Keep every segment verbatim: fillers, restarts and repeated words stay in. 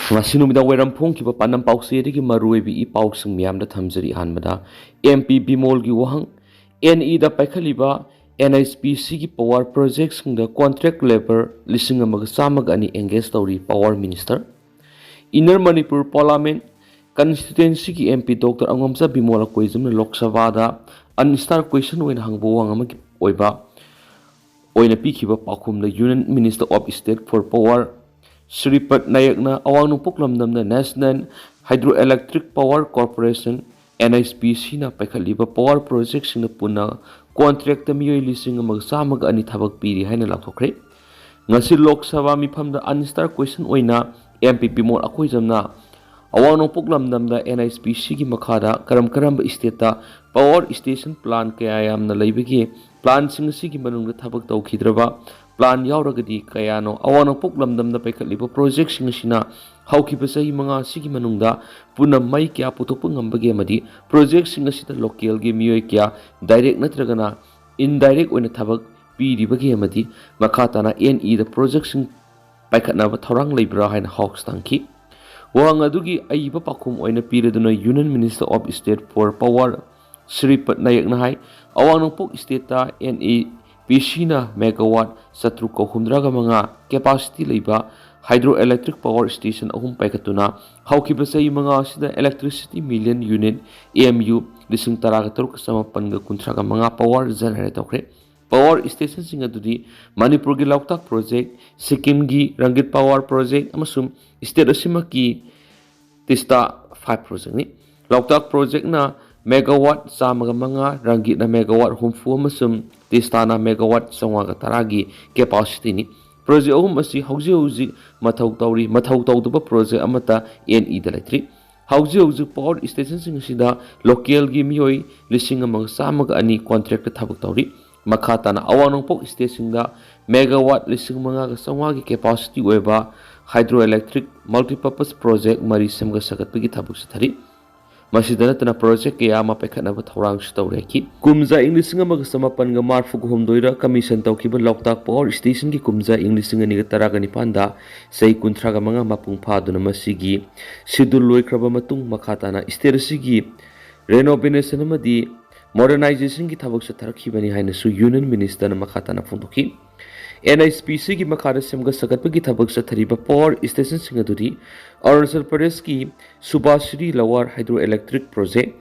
ꯉꯁꯤ ꯅꯨꯃꯤꯗꯥꯡ ꯋꯥꯏꯔꯝ ꯐꯣꯡꯈꯤꯕ ꯄꯥꯟꯗꯝ ꯄꯥꯎꯆꯦꯗꯒꯤ ꯃꯔꯨꯑꯣꯏꯕ ꯏ ꯄꯥꯎꯁꯤꯡ ꯃꯌꯥꯝꯗ ꯊꯝꯖꯔꯤ꯫ ꯑꯍꯥꯟꯕꯗ, ꯑꯦꯝ ꯄꯤ ꯕꯤꯃꯣꯜꯒꯤ ꯋꯥꯍꯪ, ꯑꯦꯟ ꯏꯗ ꯄꯥꯏꯈꯠꯂꯤꯕ ꯑꯦꯟ ꯑꯩꯆ ꯄꯤ ꯁꯤꯒꯤ ꯄꯋꯥꯔ ꯄ꯭ꯔꯣꯖꯦꯛꯁꯤꯡꯗ ꯀꯣꯟꯇ꯭ꯔꯦꯛ ꯂꯦꯕꯔ ꯂꯤꯁꯤꯡ ꯑꯃꯒ ꯆꯥꯝꯃꯒ ꯑꯅꯤ ꯑꯦꯡꯒꯦꯖ ꯇꯧꯔꯤ, power minister. Inner Manipur parliament ꯀꯟꯁꯇꯤꯇ꯭ꯋꯦꯟꯁꯤꯒꯤ M P doctor Angomcha Bimol ꯑꯀꯣꯏꯖꯝꯅ ꯂꯣꯛ ꯁꯚꯥꯗ ꯑꯟꯁꯇꯥꯔ ꯀ꯭ꯋꯦꯁꯟ ꯑꯣꯏꯅ ꯍꯪꯕ ꯋꯥꯍꯪ ꯑꯃꯒꯤ ꯑꯣꯏꯕ ꯑꯣꯏꯅ ꯄꯤꯈꯤꯕ ꯄꯥꯎꯈꯨꯝꯗ Union Minister of State for Power ꯁ꯭ꯔꯤꯄꯠ ꯅꯥꯌꯛꯅ ꯑꯋꯥꯡ ꯅꯣꯡꯄꯣꯛ ꯂꯝꯗꯝꯗ National Hydroelectric Power Corporation, N H P ꯁꯤꯅ ꯄꯥꯏꯈꯠꯂꯤꯕ ꯄꯋꯥꯔ ꯄ꯭ꯔꯣꯖꯦꯛꯁꯤꯡꯗ ꯄꯨꯟꯅ ꯀꯣꯟꯇ꯭ꯔꯦꯛꯇ ꯃꯤꯑꯣꯏ ꯂꯤꯁꯤꯡ ꯑꯃꯒ ꯆꯥꯝꯃꯒ ꯑꯅꯤ ꯊꯕꯛ ꯄꯤꯔꯤ ꯍꯥꯏꯅ ꯂꯥꯎꯊꯣꯛꯈ꯭ꯔꯦ꯫ ꯉꯁꯤ ꯂꯣꯛ ꯁꯚꯥ ꯃꯤꯐꯝꯗ ꯑꯟꯁꯇꯥꯔ ꯀ꯭ꯋꯦꯁꯟ ꯑꯣꯏꯅ ꯑꯦꯝ ꯄꯤ ꯕꯤꯃꯣꯜ ꯑꯀꯣꯏꯖꯝꯅ ꯑꯋꯥꯡ ꯅꯣꯡꯄꯣꯛ ꯂꯝꯗꯝꯗ ꯑꯦꯟ ꯑꯩꯆ ꯄꯤ ꯁꯤꯒꯤ ꯃꯈꯥꯗ ꯀꯔꯝ ꯀꯔꯝꯕ ꯁ꯭ꯇꯦꯠꯇ ꯄꯋꯥꯔ ꯁ꯭ꯇꯦꯁꯟ ꯄ꯭ꯂꯥꯟ ꯀꯌꯥ ꯌꯥꯝꯅ ꯂꯩꯕꯒꯦ? ꯄ꯭ꯂꯥꯟꯁꯤꯡ ꯑꯁꯤꯒꯤ ꯃꯅꯨꯡꯗ ꯊꯕꯛ ꯇꯧꯈꯤꯗ꯭ꯔꯕ ꯄ꯭ꯂꯥꯟ ꯌꯥꯎꯔꯒꯗꯤ ꯀꯌꯥꯅꯣ? ꯑꯋꯥꯡ ꯅꯣꯡꯄꯣꯛ ꯂꯝꯗꯝꯗ ꯄꯥꯏꯈꯠꯂꯤꯕ ꯄ꯭ꯔꯣꯖꯦꯛꯁꯤꯡ ꯑꯁꯤꯅ ꯍꯧꯈꯤꯕ ꯆꯍꯤ ꯃꯉꯥ ꯑꯁꯤꯒꯤ ꯃꯅꯨꯡꯗ ꯄꯨꯟꯅ ꯃꯩ ꯀꯌꯥ ꯄꯨꯊꯣꯛꯄ ꯉꯝꯕꯒꯦ ꯑꯃꯗꯤ ꯄ꯭ꯔꯣꯖꯦꯛꯁꯤꯡ ꯑꯁꯤꯗ ꯂꯣꯀꯦꯜꯒꯤ ꯃꯤꯑꯣꯏ ꯀꯌꯥ ꯗꯥꯏꯔꯦꯛ ꯅꯠꯇ꯭ꯔꯒꯅ ꯏꯟꯗꯥꯏꯔꯦꯛ ꯑꯣꯏꯅ ꯊꯕꯛ ꯄꯤꯔꯤꯕꯒꯦ ꯑꯃꯗꯤ ꯃꯈꯥ ꯇꯥꯅ ꯑꯦꯟ ꯏꯗ ꯄ꯭ꯔꯣꯖꯦꯛꯁꯤꯡ ꯄꯥꯏꯈꯠꯅꯕ ꯊꯧꯔꯥꯡ ꯂꯩꯕ꯭ꯔꯥ ꯍꯥꯏꯅ ꯍꯥꯎꯛꯁ ꯇꯥꯡꯈꯤ꯫ ꯋꯥꯍꯪ ꯑꯗꯨꯒꯤ ꯑꯏꯕ ꯄꯥꯎꯈꯨꯝ ꯑꯣꯏꯅ ꯄꯤꯔꯗꯨꯅ Union Minister of State for Power ꯁ꯭ꯔꯤꯄꯠ ꯅꯥꯌꯛꯅ ꯍꯥꯏ, ꯑꯋꯥꯡ ꯅꯣꯡꯄꯣꯛ ꯁ꯭ꯇꯦꯠꯇ ꯑꯦꯟ ꯑꯦ ꯄꯤ ꯁꯤꯅ ꯃꯦꯒꯥꯋꯥꯠ ꯆꯥꯇ꯭ꯔꯨꯛꯀ ꯍꯨꯝꯗ꯭ꯔꯥꯒ ꯃꯉꯥ ꯀꯦꯄꯥꯁꯤꯇꯤ ꯂꯩꯕ ꯍꯥꯏꯗ꯭ꯔꯣ ꯏꯂꯦꯛꯇ꯭ꯔꯤꯛ ꯄꯋꯥꯔ ꯁ꯭ꯇꯦꯁꯟ ꯑꯍꯨꯝ ꯄꯥꯏꯈꯠꯇꯨꯅ ꯍꯧꯈꯤꯕ ꯆꯍꯤ ꯃꯉꯥ ꯑꯁꯤꯗ electricity million unit, M U, ꯂꯤꯁꯤꯡ ꯇꯔꯥꯒ ꯇꯔꯨꯛꯀ ꯆꯃꯥꯄꯟꯒ ꯀꯨꯟꯊ꯭ꯔꯥꯒ ꯃꯉꯥ ꯄꯋꯥꯔ ꯖꯦꯅꯦꯔꯦꯠ ꯇꯧꯈ꯭ꯔꯦ꯫ ꯄꯋꯥꯔ ꯁ꯭ꯇꯦꯁꯟꯁꯤꯡ ꯑꯗꯨꯗꯤ ꯃꯅꯤꯄꯨꯔꯒꯤ ꯂꯣꯛꯇꯥꯛ ꯄ꯭ꯔꯣꯖꯦꯛ, ꯁꯤꯛꯀꯤꯝꯒꯤ ꯔꯪꯒꯤꯠ ꯄꯋꯥꯔ ꯄ꯭ꯔꯣꯖꯦꯛ ꯑꯃꯁꯨꯡ ꯁ꯭ꯇꯦꯠ ꯑꯁꯤꯃꯛꯀꯤ ꯇꯤꯁꯇꯥ ꯐꯥꯏꯚ ꯄ꯭ꯔꯣꯖꯦꯛꯅꯤ꯫ ꯂꯣꯛꯇꯥꯛ ꯄ꯭ꯔꯣꯖꯦꯛꯅ ꯃꯦꯒꯥꯋꯥꯠ ꯆꯥꯝꯃꯒ ꯃꯉꯥ, ꯔꯪꯒꯤꯠꯅ ꯃꯦꯒꯥꯋꯥꯠ ꯍꯨꯝꯐꯨ ꯑꯃꯁꯨꯡ ꯇꯤꯁꯇꯥꯅ ꯃꯦꯒꯥꯋꯥꯠ ꯆꯥꯝꯃꯉꯥꯒ ꯇꯔꯥꯒꯤ ꯀꯦꯄꯥꯁꯤꯇꯤꯅꯤ꯫ ꯄ꯭ꯔꯣꯖꯦꯛ ꯑꯍꯨꯝ ꯑꯁꯤ ꯍꯧꯖꯤꯛ ꯍꯧꯖꯤꯛ ꯃꯊꯧ ꯇꯧꯔꯤ꯫ ꯃꯊꯧ ꯇꯧꯗꯕ ꯄ꯭ꯔꯣꯖꯦꯛ ꯑꯃꯠꯇ ꯑꯦꯟ ꯏꯗ ꯂꯩꯇ꯭ꯔꯤ꯫ ꯍꯧꯖꯤꯛ ꯍꯧꯖꯤꯛ ꯄꯋꯥꯔ ꯁ꯭ꯇꯦꯁꯟꯁꯤꯡ ꯑꯁꯤꯗ ꯂꯣꯀꯦꯜꯒꯤ ꯃꯤꯑꯣꯏ ꯂꯤꯁꯤꯡ ꯑꯃꯒ ꯆꯥꯝꯃꯒ ꯑꯅꯤ ꯀꯣꯟꯇ꯭ꯔꯦꯛꯇ ꯊꯕꯛ ꯇꯧꯔꯤ꯫ ꯃꯈꯥ ꯇꯥꯅ ꯑꯋꯥꯡ ꯅꯣꯡꯄꯣꯛ ꯁ꯭ꯇꯦꯠꯁꯤꯡꯗ ꯃꯦꯒꯥꯋꯥꯠ ꯂꯤꯁꯤꯡ ꯃꯉꯥꯒ ꯆꯥꯝꯃꯉꯥꯒꯤ ꯀꯦꯄꯥꯁꯤꯇꯤ ꯑꯣꯏꯕ ꯍꯥꯏꯗ꯭ꯔꯣ ꯏꯂꯦꯛꯇ꯭ꯔꯤꯛ ꯃꯜꯇꯤꯄꯔꯄꯁ ꯄ꯭ꯔꯣꯖꯦꯛ ꯃꯔꯤ ꯁꯦꯝꯒꯠ ꯁꯥꯒꯠꯄꯒꯤ ꯊꯕꯛ ꯆꯠꯊꯔꯤ꯫ ꯃꯁꯤꯗ ꯅꯠꯇꯅ ꯄ꯭ꯔꯣꯖꯦꯛ ꯀꯌꯥ ꯑꯃ ꯄꯥꯏꯈꯠꯅꯕ ꯊꯧꯔꯥꯡꯁꯨ ꯇꯧꯔꯦ꯫ ꯀꯨꯝꯖꯥ ꯏꯪ ꯂꯤꯁꯤꯡ ꯑꯃꯒ ꯆꯃꯥꯄꯟꯒ ꯃꯔꯐꯨꯒ ꯍꯨꯝꯗꯣꯏꯗ ꯀꯃꯤꯁꯟ ꯇꯧꯈꯤꯕ ꯂꯣꯛꯇꯥꯛ ꯄꯥꯋꯔ ꯁ꯭ꯇꯦꯁꯟꯒꯤ ꯀꯨꯝꯖꯥ ꯏꯪ ꯂꯤꯁꯤꯡ ꯑꯅꯤꯒ ꯇꯔꯥꯒ ꯅꯤꯄꯥꯟꯗ ꯆꯍꯤ ꯀꯨꯟꯊ꯭ꯔꯥꯒ ꯃꯉꯥ ꯃꯄꯨꯡ ꯐꯥꯗꯨꯅ ꯃꯁꯤꯒꯤ ꯁꯤꯗꯨꯜ ꯂꯣꯏꯈ꯭ꯔꯕ ꯃꯇꯨꯡ ꯃꯈꯥ ꯇꯥꯅ ꯁ꯭ꯇꯦꯠ ꯑꯁꯤꯒꯤ ꯔꯦꯅꯣꯚꯦꯁꯟ ꯑꯃꯗꯤ ꯃꯣꯗꯔꯅꯥꯏꯖꯦꯁꯟꯒꯤ ꯊꯕꯛ ꯆꯠꯊꯔꯛꯈꯤꯕꯅꯤ ꯍꯥꯏꯅꯁꯨ ꯌꯨꯅꯤꯌꯟ ꯃꯤꯅꯤꯁꯇꯔꯅ ꯃꯈꯥ ꯇꯥꯅ ꯐꯣꯡꯗꯣꯛꯈꯤ꯫ ꯑꯦꯟ ꯑꯩꯆ ꯄꯤ ꯁꯤꯒꯤ ꯃꯈꯥꯗ ꯁꯦꯝꯒꯠ ꯁꯥꯒꯠꯄꯒꯤ ꯊꯕꯛ ꯆꯠꯊꯔꯤꯕ ꯄꯥꯋꯔ ꯁ꯭ꯇꯦꯁꯟꯁꯤꯡ ꯑꯗꯨꯗꯤ ꯑꯔꯨꯅꯥꯆꯜ ꯄ꯭ꯔꯗꯦꯁꯀꯤ Subansiri lower hydro electric project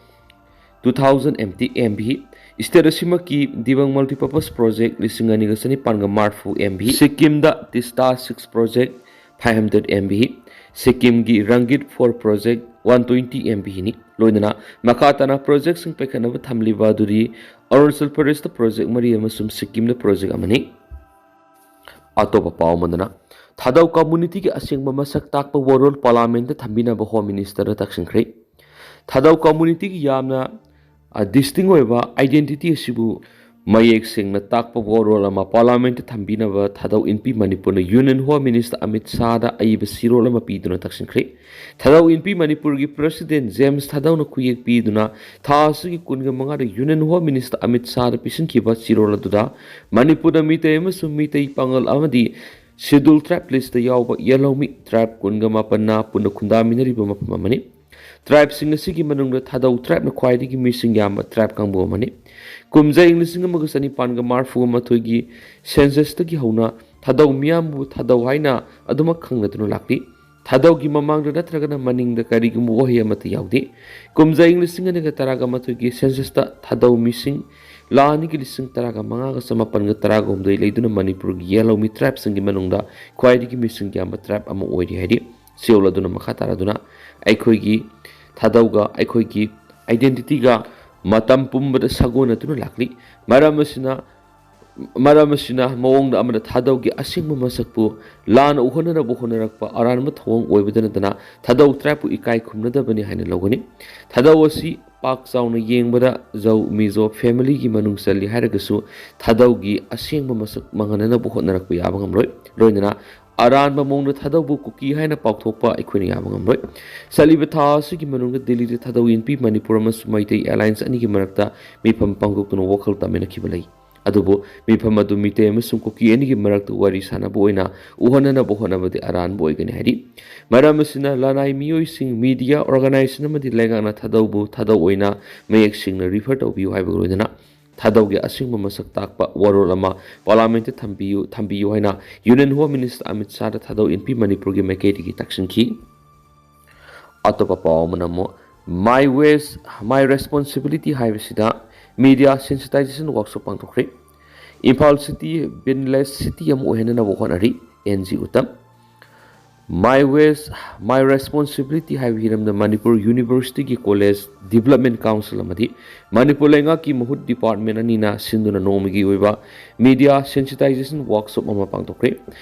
two thousand M V, state ꯑꯁꯤꯃꯛꯀꯤ ꯗꯤꯕꯪ ꯃꯜꯇꯤꯄꯔꯄꯁ ꯄ꯭ꯔꯣꯖꯦꯛ ꯂꯤꯁꯤꯡ ꯑꯅꯤꯒ ꯆꯅꯤꯄꯥꯟꯒ ꯃꯔꯐꯨ ꯑꯦꯝ ꯚꯤ, ꯁꯤꯛꯀꯤꯝꯗ Teesta six project five hundred M V, ꯁꯤꯛꯀꯤꯝꯒꯤ Rangit four project one twenty M ꯚꯤꯅꯤ꯫ ꯂꯣꯏꯅꯅ ꯃꯈꯥ ꯇꯥꯅ ꯄ꯭ꯔꯣꯖꯦꯛꯁꯤꯡ ꯄꯥꯏꯈꯠꯅꯕ ꯊꯝꯂꯤꯕ ꯑꯗꯨꯗꯤ ꯑꯔꯨꯅꯥꯆꯜ ꯄ꯭ꯔꯗꯦꯁꯇ ꯄ꯭ꯔꯣꯖꯦꯛ ꯃꯔꯤ ꯑꯃꯁꯨꯡ ꯁꯤꯛꯀꯤꯝꯗ ꯄ꯭ꯔꯣꯖꯦꯛ ꯑꯃꯅꯤ꯫ ꯑꯇꯣꯞꯄ ꯄꯥꯎ ꯑꯃꯗꯅ, ꯊꯥꯗꯧ ꯀꯝꯃꯨꯅꯤꯇꯤꯒꯤ ꯑꯁꯦꯡꯕ ꯃꯁꯛ ꯇꯥꯛꯄ ꯋꯥꯔꯣꯜ ꯄꯥꯔꯂꯤꯌꯥꯃꯦꯟꯠꯇ ꯊꯝꯕꯤꯅꯕ ꯍꯣꯝ ꯃꯤꯅꯤꯁꯇꯔꯗ ꯇꯛꯁꯤꯟꯈ꯭ꯔꯦ꯫ ꯊꯥꯗꯧ ꯀꯝꯃꯨꯅꯤꯇꯤꯒꯤ ꯌꯥꯝꯅ, ꯑ, ꯗꯤꯁꯇꯤꯡ ꯑꯣꯏꯕ ꯑꯥꯏꯗꯦꯟꯇꯤꯇꯤ ꯑꯁꯤꯕꯨ ꯃꯌꯦꯛ ꯁꯦꯡꯅ ꯇꯥꯛꯄ ꯋꯥꯔꯣꯜ ꯑꯃ ꯄꯥꯔꯂꯤꯌꯥꯃꯦꯟꯠꯇ ꯊꯝꯕꯤꯅꯕ ꯊꯥꯗꯧ ꯏꯟꯄꯤ ꯃꯅꯤꯄꯨꯔꯅ ꯌꯨꯅꯤꯌꯟ ꯍꯣꯝ ꯃꯤꯅꯤꯁꯇꯔ ꯑꯃꯤꯠ ꯁꯥꯍꯗ ꯑꯏꯕ ꯆꯦꯔꯣꯜ ꯑꯃ ꯄꯤꯗꯨꯅ ꯇꯛꯁꯤꯟꯈ꯭ꯔꯦ꯫ ꯊꯥꯗꯧ ꯏꯟꯄꯤ ꯃꯅꯤꯄꯨꯔꯒꯤ ꯄ꯭ꯔꯁꯤꯗꯦꯟꯠ ꯖꯦꯝꯁ ꯊꯥꯗꯧꯅ ꯈꯨꯌꯦꯛ ꯄꯤꯗꯨꯅ ꯊꯥ ꯑꯁꯤꯒꯤ ꯀꯨꯟꯒ ꯃꯉꯥꯗ ꯌꯨꯅꯤꯌꯟ ꯍꯣꯝ ꯃꯤꯅꯤꯁꯇꯔ ꯑꯃꯤꯠ ꯁꯥꯍꯗ ꯄꯤꯁꯤꯟꯈꯤꯕ ꯆꯦꯔꯣꯜ ꯑꯗꯨꯗ ꯃꯅꯤꯄꯨꯔꯗ ꯃꯤꯇꯩ ꯑꯃꯁꯨꯡ ꯃꯤꯇꯩ ꯄꯥꯉꯜ ꯑꯃꯗꯤ ꯁꯤꯗꯨꯜ ꯇ꯭ꯔꯥꯏꯕ ꯂꯤꯁꯇ ꯌꯥꯎꯕ ꯌꯦꯜꯍꯧꯃꯤ ꯇ꯭ꯔꯥꯏꯕ ꯀꯨꯟꯒ ꯃꯥꯄꯟꯅ ꯄꯨꯟꯅ ꯈꯨꯟꯗꯥꯃꯤꯟꯅꯔꯤꯕ ꯃꯐꯝ ꯑꯃꯅꯤ꯫ ꯇ꯭ꯔꯥꯏꯕꯁꯤꯡ ꯑꯁꯤꯒꯤ ꯃꯅꯨꯡꯗ ꯊꯥꯗꯧ ꯇ꯭ꯔꯥꯏꯕꯅ ꯈ꯭ꯋꯥꯏꯗꯒꯤ ꯃꯤꯁꯤꯡ ꯌꯥꯝꯕ ꯇ꯭ꯔꯥꯏꯕ ꯀꯥꯡꯕꯨ ꯑꯃꯅꯤ꯫ ꯀꯨꯝꯖꯥ ꯏꯪ ꯂꯤꯁꯤꯡ ꯑꯃꯒ ꯆꯅꯤꯄꯥꯟꯒ ꯃꯔꯐꯨ ꯃꯥꯊꯣꯏꯒꯤ ꯁꯦꯟꯁꯁꯇꯒꯤ ꯍꯧꯅ ꯊꯥꯗꯧ ꯃꯤꯌꯥꯝꯕꯨ ꯊꯥꯗꯧ ꯍꯥꯏꯅ ꯑꯗꯨꯃꯛ ꯈꯪꯅꯗꯨꯅ ꯂꯥꯛꯂꯤ꯫ ꯊꯥꯗꯧꯒꯤ ꯃꯃꯥꯡꯗ ꯅꯠꯇ꯭ꯔꯒꯅ ꯃꯅꯤꯡꯗ ꯀꯔꯤꯒꯨꯝꯕ ꯋꯥꯍꯩ ꯑꯃꯠꯇ ꯌꯥꯎꯗꯦ꯫ ꯀꯨꯝꯖꯥ ꯏꯪ ꯂꯤꯁꯤꯡ ꯑꯅꯤꯒ ꯇꯔꯥꯒ ꯃꯥꯊꯣꯏꯒꯤ ꯁꯦꯟꯁꯁꯇ ꯊꯥꯗꯧ ꯃꯤꯁꯤꯡ ꯂꯥꯈ ꯑꯅꯤꯒꯤ ꯂꯤꯁꯤꯡ ꯇꯔꯥꯒ ꯃꯉꯥꯒ ꯆꯃꯥꯄꯟꯒ ꯇꯔꯥꯒ ꯍꯨꯝꯗꯣꯏ ꯂꯩꯗꯨꯅ ꯃꯅꯤꯄꯨꯔꯒꯤ ꯌꯦꯜꯍꯧꯃꯤ ꯇ꯭ꯔꯥꯏꯕꯁꯤꯡꯒꯤ ꯃꯅꯨꯡꯗ ꯈ꯭ꯋꯥꯏꯗꯒꯤ ꯃꯤꯁꯤꯡ ꯌꯥꯝꯕ ꯇ꯭ꯔꯥꯏꯕ ꯑꯃ ꯑꯣꯏꯔꯤ ꯍꯥꯏꯔꯤ꯫ ꯆꯦꯔꯣꯜ ꯑꯗꯨꯅ ꯃꯈꯥ ꯇꯥꯔꯗꯨꯅ ꯑꯩꯈꯣꯏꯒꯤ ꯊꯥꯗꯧꯒ ꯑꯩꯈꯣꯏꯒꯤ ꯑꯥꯏꯗꯦꯟꯇꯤꯇꯤꯒ ꯃꯇꯝ ꯄꯨꯝꯕꯗ ꯁꯥꯒꯣꯟꯅꯗꯨꯅ ꯂꯥꯛꯂꯤ꯫ ꯃꯔꯝ ꯑꯁꯤꯅ, ꯃꯔꯝ ꯑꯁꯤꯅ ꯃꯑꯣꯡꯗ ꯑꯃꯗ ꯊꯥꯗꯧꯒꯤ ꯑꯁꯦꯡꯕ ꯃꯁꯛꯄꯨ ꯂꯥꯟꯅ ꯎꯍꯟꯅꯅꯕ ꯍꯣꯠꯅꯔꯛꯄ ꯑꯔꯥꯟꯕ ꯊꯧꯑꯣꯡ ꯑꯣꯏꯕꯗ ꯅꯠꯇꯅ ꯊꯥꯗꯧ ꯇ꯭ꯔꯥꯏꯕꯄꯨ ꯏꯀꯥꯏ ꯈꯨꯝꯅꯗꯕꯅꯤ ꯍꯥꯏꯅ ꯂꯧꯒꯅꯤ꯫ ꯊꯥꯗꯧ ꯑꯁꯤ ꯄꯥꯛ ꯆꯥꯎꯅ ꯌꯦꯡꯕꯗ ꯖꯧ ꯃꯤꯖꯣ ꯐꯦꯃꯤꯂꯤꯒꯤ ꯃꯅꯨꯡ ꯆꯜꯂꯤ ꯍꯥꯏꯔꯒꯁꯨ ꯊꯥꯗꯧꯒꯤ ꯑꯁꯦꯡꯕ ꯃꯁꯛ ꯃꯥꯡꯍꯟꯅꯅꯕ ꯍꯣꯠꯅꯔꯛꯄ ꯌꯥꯕ ꯉꯝꯂꯣꯏ꯫ ꯂꯣꯏꯅꯅ ꯑꯔꯥꯟꯕ ꯃꯑꯣꯡꯗ ꯊꯥꯗꯧꯕꯨ ꯀꯨꯀꯤ ꯍꯥꯏꯅ ꯄꯥꯎꯊꯣꯛꯄ ꯑꯩꯈꯣꯏꯅ ꯌꯥꯕ ꯉꯝꯂꯣꯏ꯫ ꯆꯠꯂꯤꯕ ꯊꯥ ꯑꯁꯤꯒꯤ ꯃꯅꯨꯡꯗ ꯗꯤꯜꯂꯤꯗ ꯊꯥꯗꯧ ꯏꯟꯄꯤ ꯃꯅꯤꯄꯨꯔ ꯑꯃꯁꯨꯡ ꯃꯩꯇꯩ ꯑꯦꯂꯥꯏꯟꯁ ꯑꯅꯤꯒꯤ ꯃꯔꯛꯇ ꯃꯤꯐꯝ ꯄꯥꯡꯊꯣꯛꯇꯨꯅ ꯋꯥꯈꯜ ꯇꯥꯃꯤꯟꯅꯈꯤꯕ ꯂꯩ꯫ ꯑꯗꯨꯕꯨ ꯃꯤꯐꯝ ꯑꯗꯨ ꯃꯤꯇꯩ ꯑꯃꯁꯨꯡ ꯀꯨꯀꯤ ꯑꯅꯤꯒꯤ ꯃꯔꯛꯇ ꯋꯥꯔꯤ ꯁꯥꯟꯅꯕ ꯑꯣꯏꯅ ꯎꯍꯟꯅꯅꯕ ꯍꯣꯠꯅꯕꯗꯤ ꯑꯔꯥꯟꯕ ꯑꯣꯏꯒꯅꯤ ꯍꯥꯏꯔꯤ꯫ ꯃꯔꯝ ꯑꯁꯤꯅ ꯂꯅꯥꯏ ꯃꯤꯑꯣꯏꯁꯤꯡ, ꯃꯤꯗꯤꯌꯥ ꯑꯣꯔꯒꯅꯥꯏꯖꯦꯁꯟ ꯑꯃꯗꯤ ꯂꯩꯉꯥꯛꯅ ꯊꯥꯗꯧꯕꯨ ꯊꯥꯗꯧ ꯑꯣꯏꯅ ꯃꯌꯦꯛ ꯁꯦꯡꯅ ꯔꯤꯐꯔ ꯇꯧꯕꯤꯌꯨ ꯍꯥꯏꯕꯒ ꯂꯣꯏꯅꯅ ꯊꯥꯗꯧꯒꯤ ꯑꯁꯦꯡꯕ ꯃꯁꯛ ꯇꯥꯛꯄ ꯋꯥꯔꯣꯜ ꯑꯃ ꯄꯥꯔꯂꯥꯃꯦꯟꯠꯇ ꯊꯝꯕꯤꯌꯨ, ꯊꯝꯕꯤꯌꯨ ꯍꯥꯏꯅ ꯌꯨꯅꯤꯌꯟ ꯍꯣꯝ ꯃꯤꯅꯤꯁꯇꯔ ꯑꯃꯤꯠ ꯁꯥꯍꯗ ꯊꯥꯗꯧ ꯏꯟꯄꯤ ꯃꯅꯤꯄꯨꯔꯒꯤ ꯃꯥꯏꯀꯩꯗꯒꯤ ꯇꯛꯁꯤꯟꯈꯤ꯫ ꯑꯇꯣꯞꯄ ꯄꯥꯎ ꯑꯃꯅ ꯑꯃꯨꯛ My Waste, My Responsibility ꯍꯥꯏꯕꯁꯤꯗ ꯃꯤꯗꯤꯌꯥ ꯁꯦꯟꯁꯤꯇꯥꯏꯖꯦꯁꯟ ꯋꯥꯔꯛꯁꯣꯞ ꯄꯥꯡꯊꯣꯛꯈ꯭ꯔꯦ꯫ ꯏꯝꯐꯥꯜ ꯁꯤꯇꯤ ꯕꯤꯟꯂꯦꯁ ꯁꯤꯇꯤ ꯑꯃ ꯑꯣꯏꯍꯟꯅꯅꯕ ꯍꯣꯠꯅꯔꯤ N G Utam. My Waste, My Responsibility ꯍꯥꯏꯕ ꯍꯤꯔꯝꯗ ꯃꯅꯤꯄꯨꯔ ꯌꯨꯅꯤꯚꯔꯁꯤꯇꯤꯒꯤ ꯀꯣꯂꯦꯖ ꯗꯤꯕꯂꯞꯃꯦꯟ ꯀꯥꯎꯟꯁꯤꯜ ꯑꯃꯗꯤ ꯃꯅꯤꯄꯨꯔ ꯂꯩꯉꯥꯛꯀꯤ ꯃꯍꯨꯠ ꯗꯤꯄꯥꯔꯠꯃꯦꯟ ꯑꯅꯤꯅ ꯁꯤꯟꯗꯨꯅ ꯅꯣꯡꯃꯒꯤ ꯑꯣꯏꯕ ꯃꯤꯗꯤꯌꯥ ꯁꯦꯟꯁꯤꯇꯥꯏꯖꯦꯁꯟ ꯋꯥꯔꯛꯁꯣꯞ ꯑꯃ ꯄꯥꯡꯊꯣꯛꯈ꯭ꯔꯦ꯫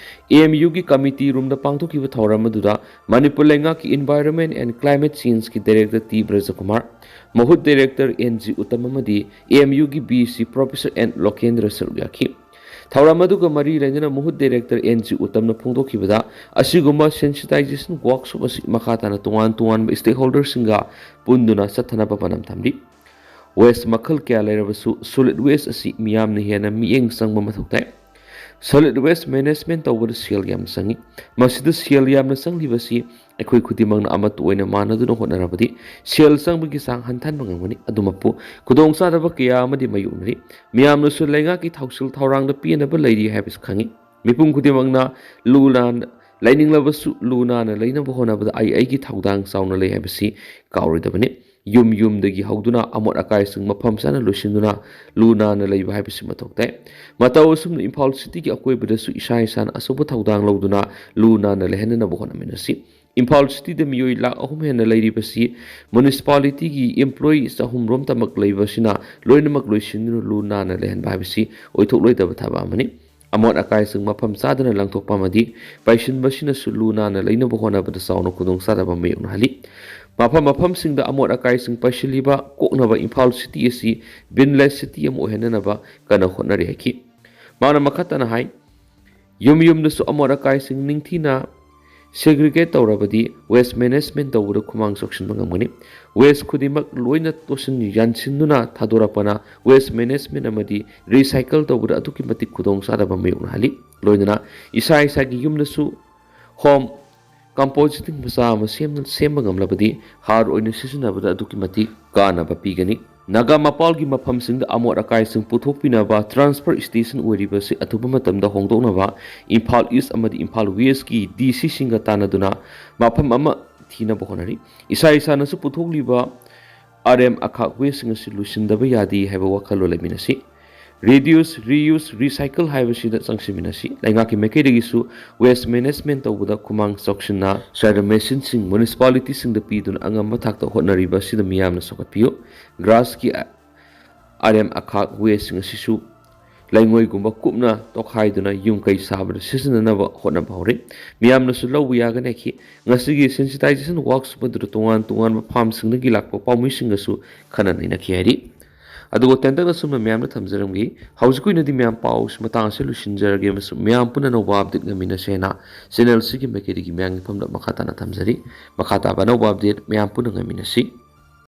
ꯑꯦ ꯑꯦꯝ ꯌꯨꯒꯤ ꯀꯃꯤꯇꯤ ꯔꯨꯝꯗ ꯄꯥꯡꯊꯣꯛꯈꯤꯕ ꯊꯧꯔꯝ ꯑꯗꯨꯗ ꯃꯅꯤꯄꯨꯔ ꯂꯩꯉꯥꯛꯀꯤ ꯏꯟꯚꯥꯏꯔꯣꯟꯃꯦꯟ ꯑꯦꯟ ꯀ꯭ꯂꯥꯏꯃꯦꯠ ꯆꯦꯟꯖꯀꯤ ꯗꯥꯏꯔꯦꯛꯇꯔ ꯇꯤ ꯕ꯭ꯔꯖꯀꯨꯃꯥꯔ, ꯃꯍꯨꯠ ꯗꯥꯏꯔꯦꯛꯇꯔ ꯑꯦꯟ ꯖꯤ ꯎꯇꯝ ꯑꯃꯗꯤ ꯑꯦ ꯑꯦꯝ ꯌꯨꯒꯤ V C professor N Lokendra ꯁꯔꯨꯛ ꯌꯥꯈꯤ꯫ ꯊꯧꯔꯝ ꯑꯗꯨꯒ ꯃꯔꯤ ꯂꯩꯅꯅ ꯃꯍꯨꯠ ꯗꯥꯏꯔꯦꯛꯇꯔ ꯑꯦꯟ ꯖꯤ ꯎꯇꯝꯅ ꯐꯣꯡꯗꯣꯛꯈꯤꯕꯗ, ꯑꯁꯤꯒꯨꯝꯕ ꯁꯦꯟꯁꯤꯇꯥꯏꯖꯦꯁꯟ ꯋꯥꯔꯛꯁꯣꯞ ꯑꯁꯤ ꯃꯈꯥ ꯇꯥꯅ ꯇꯣꯉꯥꯟ ꯇꯣꯉꯥꯟꯕ ꯁ꯭ꯇꯦꯛꯍꯣꯜꯗꯔꯁꯤꯡꯒ ꯄꯨꯟꯗꯨꯅ ꯆꯠꯊꯅꯕ ꯄꯥꯟꯗꯝ ꯊꯝꯂꯤ꯫ ꯋꯦꯁ ꯃꯈꯜ ꯀꯌꯥ ꯂꯩꯔꯕꯁꯨ ꯁꯣꯂꯤꯗ ꯋꯦꯁ ꯑꯁꯤ ꯃꯤꯌꯥꯝꯅ ꯍꯦꯟꯅ ꯃꯤꯠꯌꯦꯡ ꯆꯪꯕ ꯃꯊꯧ ꯇꯥꯏ꯫ ꯁꯣꯂꯤꯗ ꯋꯦꯁ ꯃꯦꯅꯦꯖꯃꯦꯟꯠ ꯇꯧꯕꯗ ꯁꯦꯜ ꯌꯥꯝꯅ ꯆꯪꯏ꯫ ꯃꯁꯤꯗ ꯁꯦꯜ ꯌꯥꯝꯅ ꯆꯪꯂꯤꯕꯁꯤ ꯑꯩꯈꯣꯏ ꯈꯨꯗꯤꯡꯃꯛꯅ ꯑꯃꯠꯇ ꯑꯣꯏꯅ ꯃꯥꯟꯅꯗꯨꯅ ꯍꯣꯠꯅꯔꯕꯗꯤ ꯁꯦꯜ ꯆꯪꯕꯒꯤ ꯆꯥꯡ ꯍꯟꯊꯍꯟꯕ ꯉꯝꯒꯅꯤ꯫ ꯑꯗꯨꯃꯛꯄꯨ ꯈꯨꯗꯣꯡꯆꯥꯗꯕ ꯀꯌꯥ ꯑꯃꯗꯤ ꯃꯥꯌꯣꯛꯅꯔꯤ꯫ ꯃꯤꯌꯥꯝꯅꯁꯨ ꯂꯩꯉꯥꯛꯀꯤ ꯊꯧꯁꯤꯜ ꯊꯧꯔꯥꯡꯗ ꯄꯦꯟꯗꯕ ꯂꯩꯔꯤ ꯍꯥꯏꯕꯁꯤ ꯈꯪꯏ꯫ ꯃꯤꯄꯨꯝ ꯈꯨꯗꯤꯡꯃꯛꯅ ꯂꯨ ꯅꯥꯟ-, ꯂꯩꯅꯤꯡꯂꯕꯁꯨ ꯂꯨ ꯅꯥꯟꯅ ꯂꯩꯅꯕ ꯍꯣꯠꯅꯕꯗ ꯑꯩ ꯑꯩꯒꯤ ꯊꯧꯗꯥꯡ ꯆꯥꯎꯅ ꯂꯩ ꯍꯥꯏꯕꯁꯤ ꯀꯥꯎꯔꯣꯏꯗꯕꯅꯤ꯫ ꯌꯨꯝ ꯌꯨꯝꯗꯒꯤ ꯍꯧꯗꯨꯅ ꯑꯃꯣꯠ ꯑꯀꯥꯏꯁꯤꯡ ꯃꯐꯝ ꯆꯥꯅ ꯂꯣꯏꯁꯤꯟꯗꯨꯅ ꯂꯨ ꯅꯥꯟꯅ ꯂꯩꯕ ꯍꯥꯏꯕꯁꯤ ꯃꯊꯧ ꯇꯥꯏ꯫ ꯃꯇꯧ ꯑꯁꯨꯝꯅ ꯏꯝꯐꯥꯜ ꯁꯤꯇꯤꯒꯤ ꯑꯀꯣꯏꯕꯗꯁꯨ ꯏꯁꯥ ꯏꯁꯥꯅ ꯑꯆꯧꯕ ꯊꯧꯗꯥꯡ ꯂꯧꯗꯨꯅ ꯂꯨ ꯅꯥꯟꯅ ꯂꯩꯍꯟꯅꯅꯕ ꯍꯣꯠꯅꯃꯤꯟꯅꯁꯤ꯫ ꯏꯝꯐꯥꯜ ꯁꯤꯇꯤꯗ ꯃꯤꯑꯣꯏ ꯂꯥꯈ ꯑꯍꯨꯝ ꯍꯦꯟꯅ ꯂꯩꯔꯤꯕꯁꯤ ꯃ꯭ꯌꯨꯅꯤꯁꯤꯄꯥꯂꯤꯇꯤꯒꯤ ꯏꯝꯄ꯭ꯂꯣꯌꯤꯁ ꯆꯍꯨꯝ ꯔꯣꯝꯇꯃꯛ ꯂꯩꯕꯁꯤꯅ ꯂꯣꯏꯅꯃꯛ ꯂꯣꯏꯁꯤꯟꯗꯨꯅ ꯂꯨ ꯅꯥꯟꯅ ꯂꯩꯍꯟꯕ ꯍꯥꯏꯕꯁꯤ ꯑꯣꯏꯊꯣꯛꯂꯣꯏꯗꯕ ꯊꯕꯛ ꯑꯃꯅꯤ꯫ ꯑꯃꯣꯠ ꯑꯀꯥꯏꯁꯤꯡ ꯃꯐꯝ ꯆꯥꯗꯅ ꯂꯪꯊꯣꯛꯄ ꯑꯃꯗꯤ ꯄꯩꯁꯤꯟꯕꯁꯤꯅꯁꯨ ꯂꯨ ꯅꯥꯟꯅ ꯂꯩꯅꯕ ꯍꯣꯠꯅꯕꯗ ꯆꯥꯎꯅ ꯈꯨꯗꯣꯡꯆꯥꯗꯕ ꯃꯥꯌꯣꯛꯅꯍꯜꯂꯤ꯫ ꯃꯐꯝ ꯃꯐꯝꯁꯤꯡꯗ ꯑꯃꯣꯠ ꯑꯀꯥꯏꯁꯤꯡ ꯄꯩꯁꯤꯜꯂꯤꯕ ꯀꯣꯛꯅꯕ ꯏꯝꯐꯥꯜ ꯁꯤꯇꯤ ꯑꯁꯤ ꯕꯤꯟꯂꯦꯁ ꯁꯤꯇꯤ ꯑꯃ ꯑꯣꯏꯍꯟꯅꯅꯕ ꯀꯟꯅ ꯍꯣꯠꯅꯔꯤ ꯍꯥꯏꯈꯤ꯫ ꯃꯥꯅ ꯃꯈꯥ ꯇꯥꯅ ꯍꯥꯏ, ꯌꯨꯝ ꯌꯨꯝꯗꯁꯨ ꯑꯃꯣꯠ ꯑꯀꯥꯏꯁꯤꯡ ꯅꯤꯡꯊꯤꯅ ꯁꯦꯒ꯭ꯔꯤꯒꯦꯠ ꯇꯧꯔꯕꯗꯤ ꯋꯦꯁ ꯃꯦꯅꯦꯖꯃꯦꯟ ꯇꯧꯕꯗ ꯈꯨꯃꯥꯡ ꯆꯥꯎꯁꯤꯟꯕ ꯉꯝꯒꯅꯤ꯫ ꯋꯦꯁ ꯈꯨꯗꯤꯡꯃꯛ ꯂꯣꯏꯅ ꯇꯣꯠꯁꯤꯟ ꯌꯥꯟꯁꯤꯟꯗꯨꯅ ꯊꯥꯗꯣꯔꯛꯄꯅ ꯋꯦꯁ ꯃꯦꯅꯦꯖꯃꯦꯟ ꯑꯃꯗꯤ ꯔꯤꯁꯥꯏꯀꯜ ꯇꯧꯕꯗ ꯑꯗꯨꯛꯀꯤ ꯃꯇꯤꯛ ꯈꯨꯗꯣꯡꯆꯥꯗꯕ ꯃꯥꯌꯣꯛꯅꯍꯜꯂꯤ꯫ ꯂꯣꯏꯅꯅ ꯏꯁꯥ ꯏꯁꯥꯒꯤ ꯌꯨꯝꯗꯁꯨ ꯍꯣꯝ ꯀꯝꯄꯣꯁꯤꯇꯤꯡ ꯃꯆꯥ ꯑꯃ ꯁꯦꯝꯅ ꯁꯦꯝꯕ ꯉꯝꯂꯕꯗꯤ ꯍꯥꯔ ꯑꯣꯏꯅ ꯁꯤꯖꯤꯟꯅꯕꯗ ꯑꯗꯨꯛꯀꯤ ꯃꯇꯤꯛ ꯀꯥꯟꯅꯕ ꯄꯤꯒꯅꯤ꯫ ꯅꯥꯒꯥ ꯃꯄꯥꯜꯒꯤ ꯃꯐꯝꯁꯤꯡꯗ ꯑꯃꯣꯠ ꯑꯀꯥꯏꯁꯤꯡ ꯄꯨꯊꯣꯛꯄꯤꯅꯕ ꯇ꯭ꯔꯥꯟꯁꯐꯔ ꯁ꯭ꯇꯦꯁꯟ ꯑꯣꯏꯔꯤꯕꯁꯤ ꯑꯊꯨꯕ ꯃꯇꯝꯗ ꯍꯣꯡꯗꯣꯛꯅꯕ ꯏꯝꯐꯥꯜ ꯏꯁ ꯑꯃꯗꯤ ꯏꯝꯐꯥꯜ ꯋꯦꯁꯀꯤ ꯗꯤ ꯁꯤꯁꯤꯡꯒ ꯇꯥꯟꯅꯗꯨꯅ ꯃꯐꯝ ꯑꯃ ꯊꯤꯅꯕ ꯍꯣꯠꯅꯔꯤ꯫ ꯏꯁꯥ ꯏꯁꯥꯅꯁꯨ ꯄꯨꯊꯣꯛꯂꯤꯕ ꯑꯔꯦꯝ ꯑꯈꯥꯛ ꯋꯦꯁꯁꯤꯡ ꯑꯁꯤ ꯂꯣꯏꯁꯤꯟꯗꯕ ꯌꯥꯗꯦ ꯍꯥꯏꯕ ꯋꯥꯈꯜꯂꯣꯟ ꯂꯩꯃꯤꯟꯅꯁꯤ꯫ ꯔꯤꯗ꯭ꯌꯨꯁ, ꯔꯤꯌꯨꯁ, ꯔꯤꯁꯥꯏꯀꯜ ꯍꯥꯏꯕꯁꯤꯗ ꯆꯪꯁꯤꯟꯃꯤꯟꯅꯁꯤ꯫ ꯂꯩꯉꯥꯛꯀꯤ ꯃꯥꯏꯀꯩꯗꯒꯤꯁꯨ ꯋꯦꯁ ꯃꯦꯅꯦꯖꯃꯦꯟ ꯇꯧꯕꯗ ꯈꯨꯃꯥꯡ ꯆꯥꯎꯁꯤꯟꯅ ꯁꯍꯔ ꯃꯦꯁꯤꯟꯁꯤꯡ, ꯃ꯭ꯌꯨꯅꯤꯁꯤꯄꯥꯂꯤꯇꯤꯁꯤꯡꯗ ꯄꯤꯗꯨꯅ ꯑꯉꯝꯕ ꯊꯥꯛꯇ ꯍꯣꯠꯅꯔꯤꯕ ꯑꯁꯤꯗ ꯃꯤꯌꯥꯝꯅ ꯆꯥꯎꯈꯠꯄꯤꯌꯨ꯫ ꯒ꯭ꯔꯥꯁꯀꯤ ꯑꯔꯦꯝ ꯑꯈꯥꯛ ꯋꯦꯁꯁꯤꯡ ꯑꯁꯤꯁꯨ ꯂꯩꯉꯣꯏꯒꯨꯝꯕ ꯀꯨꯞꯅ ꯇꯣꯈꯥꯏꯗꯨꯅ ꯌꯨꯝ ꯀꯩ ꯁꯥꯕꯗ ꯁꯤꯖꯤꯟꯅꯅꯕ ꯍꯣꯠꯅꯕ ꯍꯧꯔꯦ꯫ ꯃꯤꯌꯥꯝꯅꯁꯨ ꯂꯧꯕ ꯌꯥꯒꯅꯤ ꯍꯥꯏꯈꯤ꯫ ꯉꯁꯤꯒꯤ ꯁꯦꯟꯁꯤꯇꯥꯏꯖꯦꯁꯟ ꯋꯥꯛꯁ ꯑꯗꯨꯗ ꯇꯣꯉꯥꯟ ꯇꯣꯉꯥꯟꯕ ꯐꯥꯝꯁꯤꯡꯗꯒꯤ ꯂꯥꯛꯄ ꯄꯥꯎꯃꯤꯁꯤꯡꯒꯁꯨ ꯈꯟꯅ ꯅꯩꯅꯈꯤ ꯍꯥꯏꯔꯤ꯫ ꯑꯗꯨꯒ ꯇꯦꯟꯇꯛꯅ ꯁꯨꯝꯅ ꯃꯌꯥꯝꯗ ꯊꯝꯖꯔꯝꯒꯦ꯫ ꯍꯧꯖꯤꯛꯀꯤ ꯑꯣꯏꯅꯗꯤ ꯃꯌꯥꯝ ꯄꯥꯎꯁꯤ ꯃꯇꯥꯡ ꯑꯁꯤ ꯂꯣꯏꯁꯤꯟꯖꯔꯒꯦ ꯑꯃꯁꯨꯡ ꯃꯌꯥꯝ ꯄꯨꯟꯅ ꯑꯅꯧꯕ ꯑꯞꯗꯦꯠ ꯉꯝꯃꯤꯟꯅꯁꯦꯅ ꯆꯦꯅꯦꯜꯁꯤꯒꯤ ꯃꯥꯏꯀꯩꯗꯒꯤ ꯃꯌꯥꯝꯒꯤ ꯃꯐꯝꯗ ꯃꯈꯥ ꯇꯥꯅ ꯊꯝꯖꯔꯤ꯫ ꯃꯈꯥ ꯇꯥꯕ ꯑꯅꯧꯕ ꯑꯞꯗꯦꯠ ꯃꯌꯥꯝ ꯄꯨꯟꯅ ꯉꯝꯃꯤꯟꯅꯁꯤ꯫